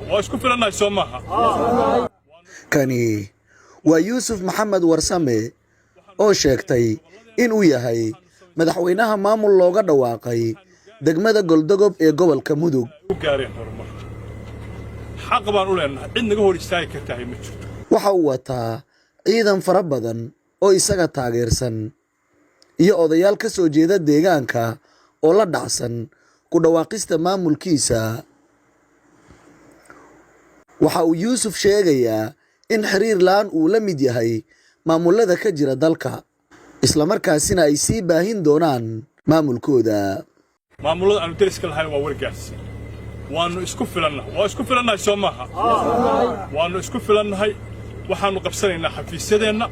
Waa isku filannahay, soo maaha? Kani waa Yuusuf Maxamed Warsame oo sheegtay inuu yahay madaxweynaha maamul looga dhawaaqay degmada Goldogob ee gobolka Mudug. U gaareen horumar. Xaq baan u leenahay, cid naga hor istaagi kartahay ma jirto. Waxa uu wataa ciidan fara badan oo isaga taageersan iyo odayaal ka soo jeeda deegaanka oo la dhacsan ku dhawaaqista maamulkiisa. Waxa uu Yuusuf sheegayaa in Xiriirland uu la mid yahay maamulada ka jira dalka, islamarkaasina ay sii baahin doonaan maamulkooda. Maamullada aanu deriska lahayn waa wargaarsi. Waannu isku filannahay. Waa isku filannahay, soo maaha? Waannu isku filannahay. Waxaannu qabsanaynaa xafiisyadeenna,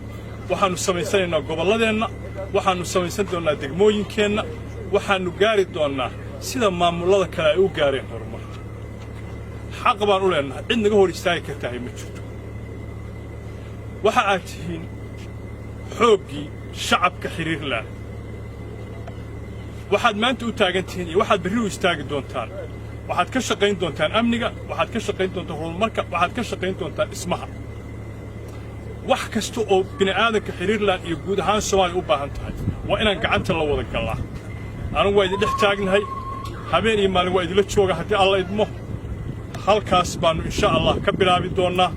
waxaannu samaysanaynaa gobolladeenna, waxaannu samaysan doonnaa degmooyinkeenna. Waxaannu gaari doonnaa sida maamullada kale ay u gaareen horumar. Xaq baan u leenahay, cid naga hor istaagi kartahay ma jirto. Waxa aad tihiin xooggii shacabka Xiriirland. Waxaad maanta u taagan tihiin iyo waxaad berri u istaagi doontaan, waxaad ka shaqayn doontaan amniga, waxaad ka shaqayn doontaan horumarka, waxaad ka shaqayn doontaan dhismaha. Wax kasta oo bini'aadanka Xiriirland iyo guud ahaan Soomaaliya u baahan tahay waa inaan gacanta la wada gallaa. Anigu waa idin dhex taagnahay, habeen iyo maalin waa idinla jooga haddii Alla idmo. Halkaas baannu insha Allah ka bilaabi doonnaa.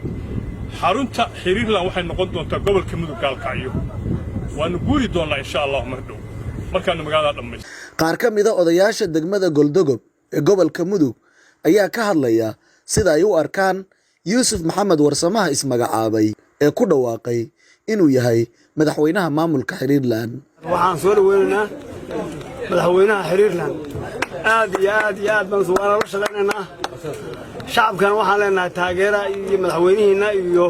Xarunta Xiriirland waxay noqon doontaa gobolka Mudug, Gaalkacyo. Waannu guuri doonnaa insha Allahu mar dhow markaannu magaalada dhammaysto. Qaar ka mida odayaasha degmada Goldogob ee gobolka Mudug ayaa ka hadlaya sida ay u arkaan Yuusuf Maxamed Warsamaha ismagacaabay ee ku dhawaaqay inuu yahay madaxweynaha maamulka Xiriirland. Waxaan soo dhaweynaynaa madaxweynaha Xiriirland aad iyo aad iyo aad baan waana la shaqaynaynaa. Shacabkana waxaan leenahay taageera iyo madaxweynihiinna iyo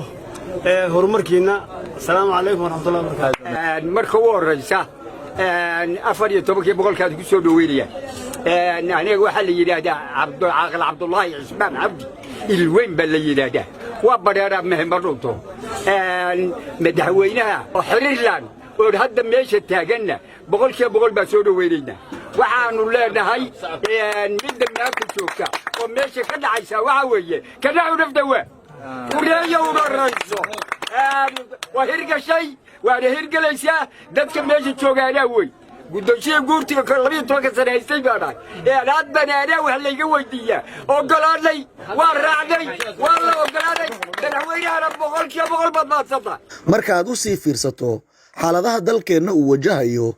horumarkiinna. Asalaamu calaykum waraxmatullahi wabarakaatu. Marka ugu horraysa, 14-kii boqolkaas ku soo dhoweynaya. Aniga waxaa la yidhaahdaa Caaqil Cabdullaahi Cismaan Cabdi Ilweyn baa la yidhaahdaa. Waa badheeraa mehma dhunto. Madaxweynaha oo Xiriirland oo hadda meesha taaganna 100% baa soo dhoweynaynaa. Waxaanu leenahay midda maanta joogta oo meesha ka dhacaysa waxaa weeye kanacu nafdawa ureeya uga rayso. Waa hirgashay, waana hirgelaysaa. Dadka meesha jooga anaa wey guddoonshiya guurtiga 12-ka sane haystay baa dhahay. Haddana anaa wax layga weydiiyaa. Ogolaanay, waa raacnay, waa la ogolaanay madaxweynahana. 100% baad mahadsantahay. Marka aad u sii fiirsato xaaladaha dalkeenna uu wajahayo,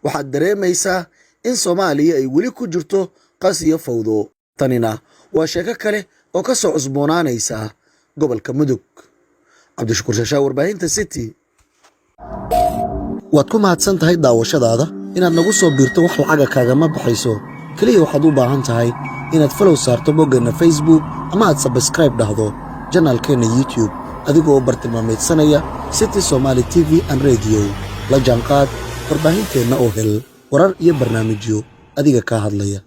waxaad dareemaysaa in Soomaaliya ay weli ku jirto qas iyo fawdo. Tanina waa sheeko kale oo ka soo cusboonaanaysa gobolka Mudug. Cabdishakuur Shaashaa, warbaahinta City. Waad ku mahadsan tahay daawashadaada. Inaad nagu soo biirto wax lacaga kaagama baxayso. Keliya waxaad u baahan tahay inaad follow saarto boggeenna Facebook ama aad subscribe dhahdo channelkeenna YouTube, adigoo bartilmaameedsanaya City Somaali TV and Radio. La jaanqaad warbaahinteenna oo hel warar iyo barnaamijyo adiga kaa hadlaya.